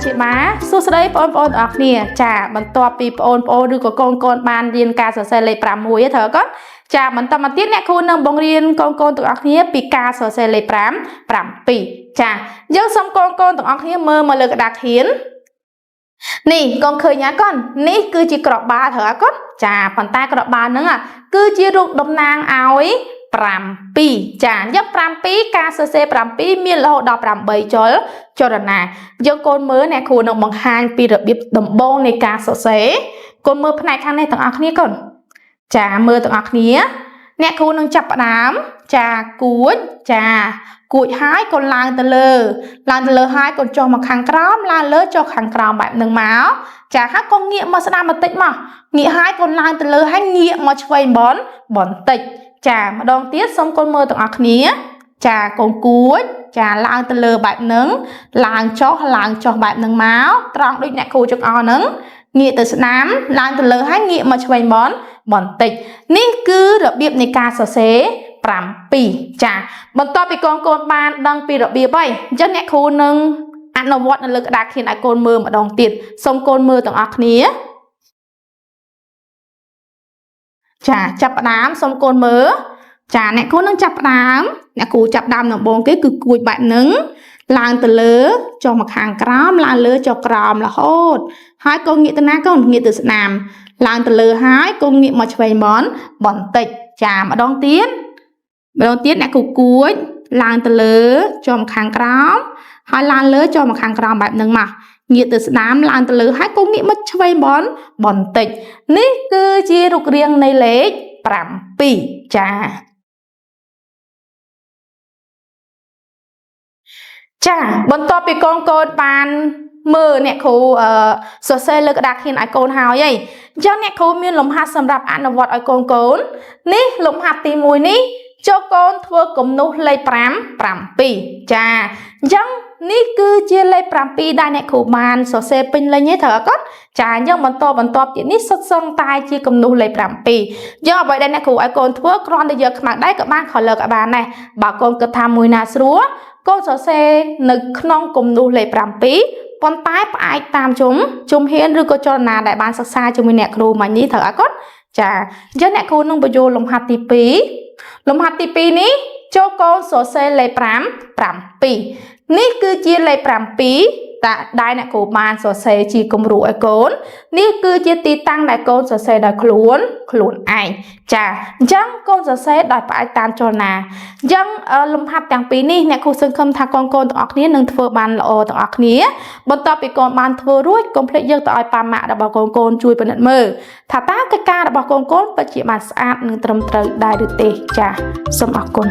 ជាបាសួស្តីបងប្អូនទាំងអស់គ្នាចាបន្ទាប់ពីបងប្អូនឬក៏កូនកូនបានរៀនការសរសេរលេខ6ឯត្រូវកូនចាបន្តមកទៀតអ្នកគ្រូនឹងបង្រៀនកូនកូនទាំងអស់គ្នាពីការសរសេរលេខ5 7ចាយើងសូមកូនកូនទាំងអស់គ្នាមើលមកលើក្តារខៀននេះកូនឃើញណាកូននេះគឺជាក្របបាល់ត្រូវអត់កូនចាប៉ុន្តែក្របបាល់ហ្នឹងគឺជារូបតំណាងឲ្យ7ចាអញ្ចឹង7ការសរសេរ7មានរហូតដល់8ចុលចលនាយើងកូនមើលអ្នកគ្រូនឹងបង្ហាញពីរបៀបដំបូងនៃការសរសេរកូនមើលផ្នែកខាងនេះទាំងអស់គ្នាកូនចាមើលទាំងអស់គ្នាអ្នកគ្រូនឹងចាប់ផ្ដើមចាគួចចាគួចហើយកូនឡើងទៅលើឡើងទៅលើហើយកូនចុះមកខាងក្រោមឡើងលើចុះខាងក្រោមបែបនឹងមកចាហើយកូនងាកមកស្ដាំបន្តិចមកងាកហើយកូនឡើងទៅលើហើយងាកមកឆ្វេងបន្តិចចាម្ដងទៀតសូមកូនមើលទាំងអស់គ្នាចាកូនគួចចាឡើងទៅលើបែបហ្នឹងឡើងចុះបែបហ្នឹងមកត្រង់ដូចអ្នកគ្រូចង្អុលហ្នឹងងាកទៅស្ដាំឡើងទៅលើហើយងាកមកឆ្វេងបន្តិចនេះគឺរបៀបនៃការសរសេរ7ចាបន្ទាប់ពីកូនបានដឹងពីរបៀបហើយអញ្ចឹងអ្នកគ្រូនឹងអនុវត្តនៅលើក្តារខៀនឲ្យកូនមើលម្ដងទៀតសូមកូនមើលទាំងអស់គ្នាចាចាប់ផ្ដើមសូមកូនមើលចាអ្នកគ្រូនឹងចាប់ផ្ដើមអ្នកគ្រូចាប់ដើមដំបូងគេគឺគួចបែបហ្នឹងឡើងទៅលើចុះមកខាងក្រោមឡើងលើចុះក្រោមរហូតហើយកូនងាកទៅណាកូនងាកទៅស្ដាំឡើងទៅលើហើយកូនងាកមកឆ្វេងបន្តិចចាម្ដងទៀតអ្នកគ្រូគួចឡើងទៅលើចុះមកខាងក្រោមហើយឡើងលើចុះមកខាងក្រោមបែបហ្នឹងមកងាកទៅស្ដាំឡើងទៅលើហើយកូនងាកមកឆ្វេងបន្តិចនេះគឺជារូបរាងនៃលេខ7ចាចាបន្ទាប់ពីកូនបានមើលអ្នកគ្រូសរសេរលើក្តារខៀនឲ្យកូនហើយអញ្ចឹងអ្នកគ្រូមានលំហាត់សម្រាប់អនុវត្តឲ្យកូននេះលំហាត់ទី1នេះចូលកូនធ្វើគំនូសលេខ5 7ចាអញ្ចឹងនេះគឺជាលេខ7ដែលអ្នកគ្រូបានសរសេរពេញលេញទេត្រូវអត់កូនចាអញ្ចឹងបន្តបន្ទាប់ទៀតនេះសុទ្ធសឹងតែជាគំនូសលេខ7យកអ្វីដែលអ្នកគ្រូឲ្យកូនធ្វើគ្រាន់តែយកខ្មៅដៃក៏បាន color ក៏បានដែរបើកូនគិតថាមួយណាស្រួលកូនសរសេរនៅក្នុងគំនូសលេខ7ប៉ុន្តែផ្អែកតាមជំហានឬក៏ចលនាដែលបានសិក្សាជាមួយអ្នកគ្រូមិញនេះត្រូវអត់កូនចាអញ្ចឹងអ្នកគ្រូនឹងបញ្យល់លំហាត់ទី2លំហាត់ទី2នេះចូលកូនសរសេរលេខ5 7នេះគឺជាលេខ7ដែលអ្នកគ្រូបានសរសេរជាគំរូឲ្យកូននេះគឺជាទីតាំងដែលកូនសរសេរដោយខ្លួនឯងចាអញ្ចឹងកូនសរសេរដោយផ្អែកតាមចលនាអញ្ចឹងលំហាត់ទាំងពីរនេះអ្នកគ្រូសង្ឃឹមថាកូនទាំងអស់គ្នានឹងធ្វើបានល្អទាំងអស់គ្នាបន្ទាប់ពីកូនបានធ្វើរួចកុំភ្លេចយកទៅឲ្យប៉ាម៉ាក់របស់កូនជួយពិនិត្យមើលថាតើកិច្ចការរបស់កូនពិតជាបានស្អាតនិងត្រឹមត្រូវដែរឬទេចាសូមអរគុណ